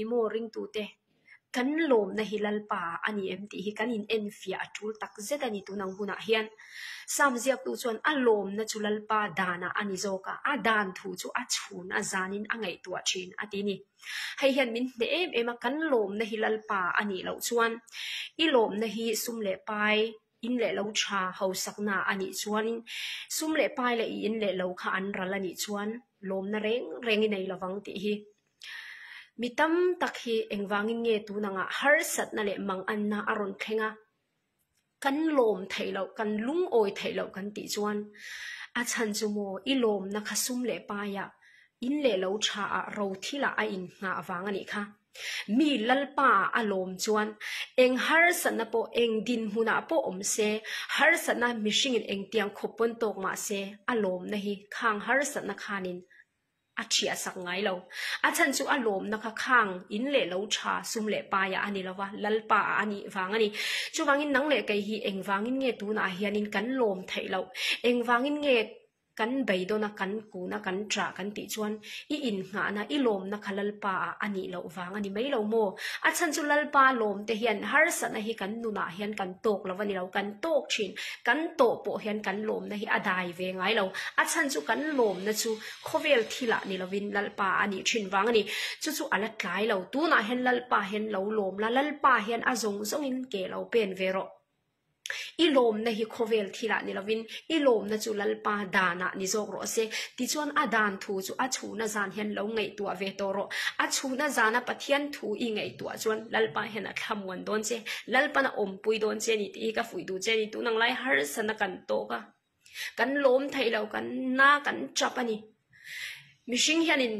I maw ringtute, kan lawmna hi Lalpa a ni em tih hi kan in enfiah a tul tak zet a ni tun ang hunah hian. Sam ziaktu chuan a lawmna chu Lalpa danah a ni zawk a, a dan thu chu a chhun a zanin a ngaihtuah thin a ti ni. Hei hian min hneh em em a, kan lawmna hi Lalpa a nih loh chuan i lawmna hi sum leh pai In leh lo tha hausakna a nih chuanin sum leh pai leh i in leh lo kha an ral a nih chuan lawmna reng reng i nei lovang tih hi mi tam tak hi engvangin nge tun angah harsatna leh manganna a rawn thleng a, kan lawm theih loh, kan lungawi theih loh kan tih chuan a chhan chu maw i lawmna kha sum leh paiah in leh lo tha ah ro thilah a innghah vang a nih kha. Mi Lalpa a lawm chuan eng harsatna pawh eng dinhmunah pawh awm se, harsatna mihringin engtiang khawp pawn tawk mah se, a lawmna hi khang harsatna khanin a thiahsak ngai lo. A chhan chu a lawmna kha khang in leh lo tha sum leh paiah a ni lo va, Lalpa ah a nih vang a ni. Chuvangin nang leh kei hi engvangin nge tunah hianin kan lawm theih loh? Engvangin nge Kan beidawn a, kan kun a, kan ṭah kan tih chuan i innghahna, i lawmna kha Lalpa ah a nih loh vang a ni mai lo maw? A chhan chu Lalpa lawm te hian harsatna hi kan nunah hian kan tawk lo a ni lo, kan tawk ṭhin, kan tawh pawh hian kan lawmna hi a dai ve ngai lo. A chhan chu kan lawmna chu khawvel thilah ni lovin Lalpa a nih ṭhin vang a ni. Chu chu a la tlai lo. Tunah hian Lalpa hian lo lawm la, Lalpa hian a zawng zawngin ke lo pen ve rawh. I lawmna hi khawvel thilah ni lovin i lawmna chu Lalpa danah ni zawk rawh se. Tichuan a dan thu chu a chhuna zan hian lo ngaihtuah ve tawh rawh. A chhuna zana Pathian thu i ngaihtuah chuan Lalpa hian a thlamuan dawn che, Lalpan a awmpui dawn che a ni tih hi ka fuih duh che a ni. Tun ang lai harsatna kan tawk a. Kan lawm theih lo, kan na kan tap a ni. Mihring hianin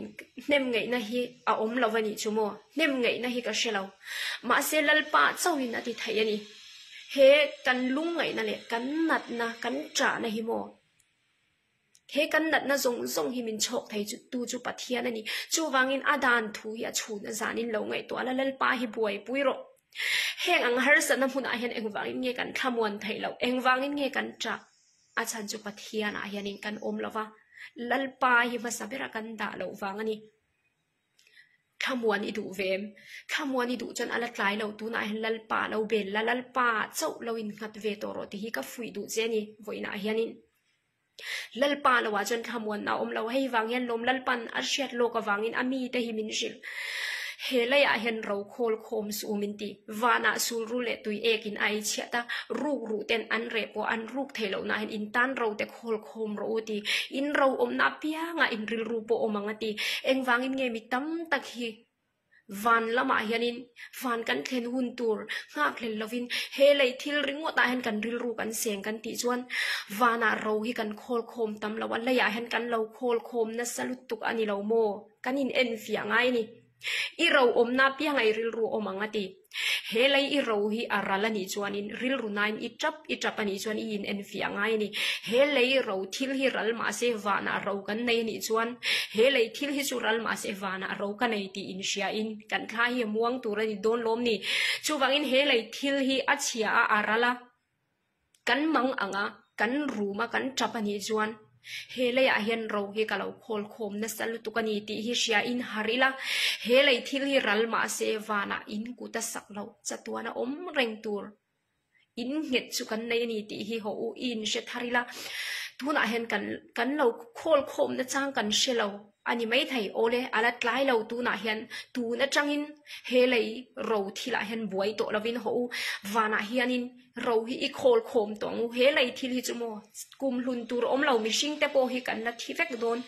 hnem ngaihna hi a awm lo a nih chu maw? Hnem ngaihna hi ka hre lo. Mahse Lalpa chauhin a ti thei a ni. He kan lungngaihna leh kan natna, kan ṭahna hi maw? He kan natna zawng zawng hi min chhawk thei chu tu chu Pathian a ni. Chuvangin a dan thu hi a chhun a zanin lo ngaihtuah la, Lalpa hi buaipui rawh. Heng ang harsatna hmunah hian engvangin nge kan thlamuan theih loh? Engvangin nge kan ṭah? A chhan chu Pathianah hianin kan awm lo va, Lalpa hi hmasa bera kan dah loh vang a ni. Thlamuan i duh ve em? Thlamuan i duh chuan a la tlai lo, tunah hian Lalpa lo bel la, Lalpa chauh lo innghat ve tawh rawh tih hi ka fuih duh che a ni vawiinah hianin. Lalpa lo ah chuan thlamuanna a awm lo. Hei vang hian lawm Lalpan a hriat lawk avangin a mite hi min hrilh. He leiah hian ro khawl khawm suh u min ti. Vanah sul ru leh tui ekin a ei chhiat a, ruk ruh ten an reh pawh an ruk thei loh nah hian in tan ro te khawl khawm rawh u ti. In ro awmna apiangah in rilru pawh awm ang a ti. Engvangin nge mi tam tak hi Van lamah hianin van kan thlen hun tur nghak hlel lovin he lei thil ringawtah hian kan rilru kan seng kan tih chuan vanah ro hi kan khawl khawm tam lo a, leiah hian kan lo khawl khawm nasa lutuk a ni lo maw? Kan in en fiah ngai a ni. I ro awmna pianga i rilru awm ang a ti. He lei i ro hi a ral a nih chuanin rilru nain i tap i tap a nih chuan i in enfiah ngai a ni. He lei ro thil hi ral mah se vanah ro kan nei a nih chuan he lei thil hi chu ral mah se vanah ro ka nei tih inhriain kan thla hi a muang tur a ni dawn lawm ni. Chuvangin he lei thil hi a chhia a, a ral a. Kan mang ang a, kan rum a, kan tap a nih chuan he leiah hian ro hi ka lo khawl khawm nasa lutuk a ni tih hi hria in har ila, he lei thil hi ral mah se vanah in kut a sak loh chatuan a awm reng tur in nghet chu kan nei a ni tih hi haw u i inhre thar ila, tunah hian kan kan lo khawl khawm nachang kan hre lo. A ni maithei, awle, a la tlai lo tunah hian tun atangin he lei ro thilah hian buai tawh lovin haw u, vanah hianin ro hi i khawl khawm tawh ang u, he lei thil hi chu maw kum hlun tur awm lo mihring te pawh hi kan la thi vek dawn,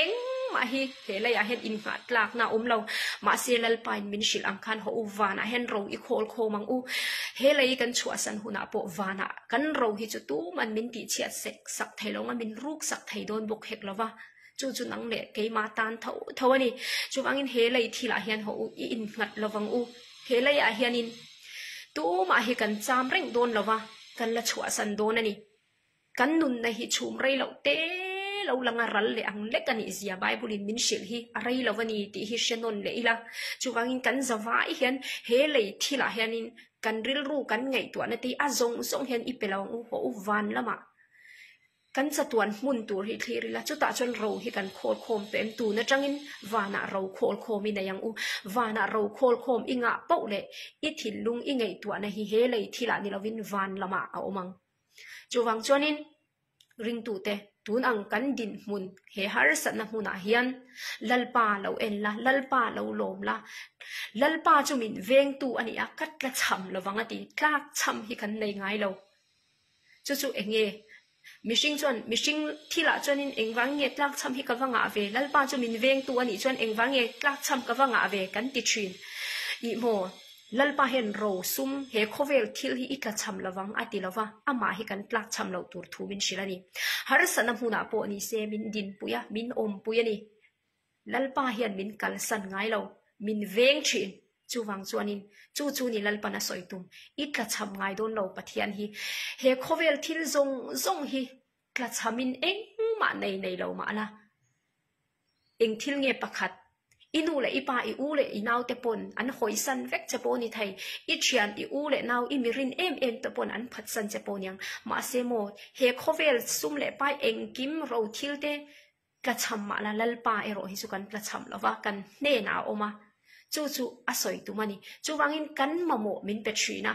engmah hi he leiah hian inngah tlakna a awm lo, mahse Lalpain min hrilh ang khan haw u, vanah hian ro i khawl khawm ang u, he lei kan chhuahsan hunah pawh vanah kan ro hi chu tuman min tihchhiat sek sak thei lo ang a, min ruk sak thei dawn bawk hek lo va. Chu chu nang leh keimah tan tho tho a ni. Chuvangin he lei thilah hian haw u, i innghat lovang u. He leiah hianin tumah hi kan cham reng dawn lova, kan la chhuahsan dawn a ni. Kan nunna hi chhum rei loh te lo langa ral leh ang lek a nih zia Bible-in min hrilh hi a rei lo a ni tih hi hre nawn leh ila. Chuvangin kan zavai hian he lei thilah hianin kan rilru kan ngaihtuahna te hi a zawng zawng hian i pe lo ang u, haw u van lamah. Kan chatuan hmun tur hi thlir ila, chutah chuan ro hi kan khawl khawm tawh em? Tun atangin vanah ro khawl khawm i nei ang u. Vanah ro khawl khawm i ngah poh leh i thinlung i ngaihtuahna hi he lei thilah ni lovin van lamah a awm ang. Chuvang chuanin ringtute tun ang kan dinhmun he harsatna hmunah hian Lalpa lo en la, Lalpa lo lawm la, Lalpa chu min vengtu a ni a, ka tla chham lovang a ti. Tlak chham hi kan nei ngai lo. Chu chu eng nge? Mihring chuan, mihring thilah chuanin engvang nge tlakchham hi ka va ngah ve? Lalpa chu min vengtu a nih chuan engvang nge tlakchham ka va ngah ve? Kan ti thin. Ih maw, Lalpa hian ro sum he khawvel thil hi i tlachham lovang a ti lova, amah hi kan tlakchham loh tur thu min hrilh a ni. Harsatna hmunah pawh ni se min dinpui a, min awmpui a ni. Lalpa hian min kalsan ngai lo, min veng thin. Chuvang chuanin, chu chu ni Lalpan a sawi tum, i tlachham ngai dawn lo Pathian hi. He khawvel thil zawng zawng hi tlachhamin engmah nei nei lo mah la, eng thil nge pakhat, i nu leh i pa, i u leh i naute pawn an hawisan vek che pawh ni thei, i thian, i u leh nau, i mirin em em te pawn an phatsan che pawh niang. Mahse maw, he khawvel sum leh pai engkim ro thil te Tlachham mah la Lalpa erawh hi chu kan tlachham lo va, kan hnenah a awm a, chu chu a sawi tum a ni. Chuvangin kan mamawh min pe thin a,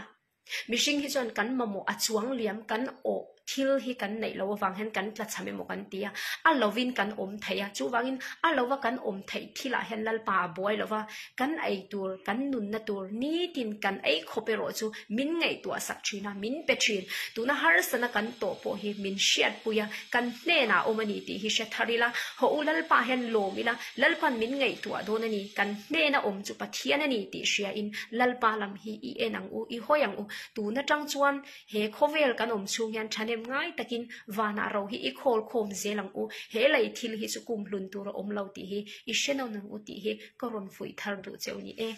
mihring hi chuan kan mamawh a chuang liam, kan awh thil hi kan neih loh avang hian kan tlachham emaw kan ti a, a lovin kan awm thei a, chuvangin a lova kan awm theih thilah hian Lalpa a buai lo va, kan ei tur, kan nunna tur nitin kan ei khawp erawh chu min ngaihtuah sak thin a, min pe thin. Tuna harsana kan tawh pawh hi min hriatpui a, kan hnenah a awm a ni tih hi hre thar ila, haw u Lalpa hian lawm ila, Lalpa'n min ngaihtuah dawn a ni, kan hnena awm chu Pathian a ni tih hriain Lalpa lam hi i en ang u, i hawi ang u. Tun atang chuan he khawvel kan awm chhung hian thahnem ngai takin vanah ro hi i khawl khawm zel ang u, he lei thil hi chu kum hlun tur a awm lo tih hi i hre nawn ang u tih hi ka rawn fuih thar duh cheu ni e.